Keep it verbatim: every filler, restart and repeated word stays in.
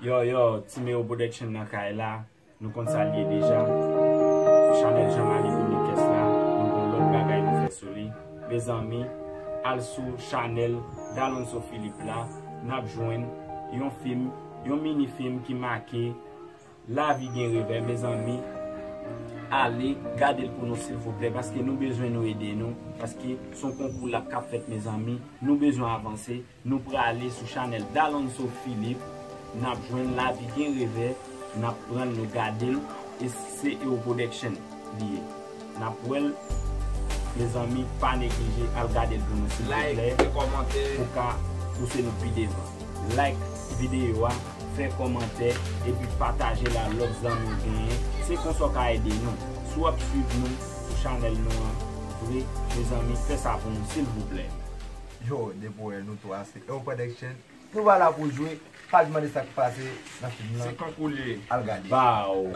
Yo, yo, Timewo Production nan kay la. Nou konn sa l ye deja. Chanèl Jean Marie Dominiques la, nou gon lòt bagay nou fè sou li. Mezanmi, al sou chanèl Dalonso Philippe la, n ap jwenn yon fim, yon mini fim ki make Lavi Gen Revè, mezanmi. Ale gade l pou nou, silvouplè, paske nou bezwen nou ede nou, paske se yon konkou la k ap fèt, mezanmi. Nou bezwen avanse. Nou prale sou chanèl Dalonso Philippe. N ap jwenn Lavi Gen Revè. N ap pran l, nou gade l. E se Ewo Production li ye. N ap wè l. Mezanmi, pa neglije al gade l pou nou, silvouplè. Like, fè kòmantè. Pou ka pouse nou pi devan. Like videyo a, fè kòmantè, epi pataje l a lòt zanmi w genyen. Se konsa w ka ede nou. Si w ap swiv nou sou chanèl nou an vre, mezanmi, fè sa pou nou, silvouplè. Yo, depi w wè nou twa se Ewo Production, nou pa la pou jwe, pa t mande sa k pase nan fim nan. Se konkou l ye. Al gade. Baw.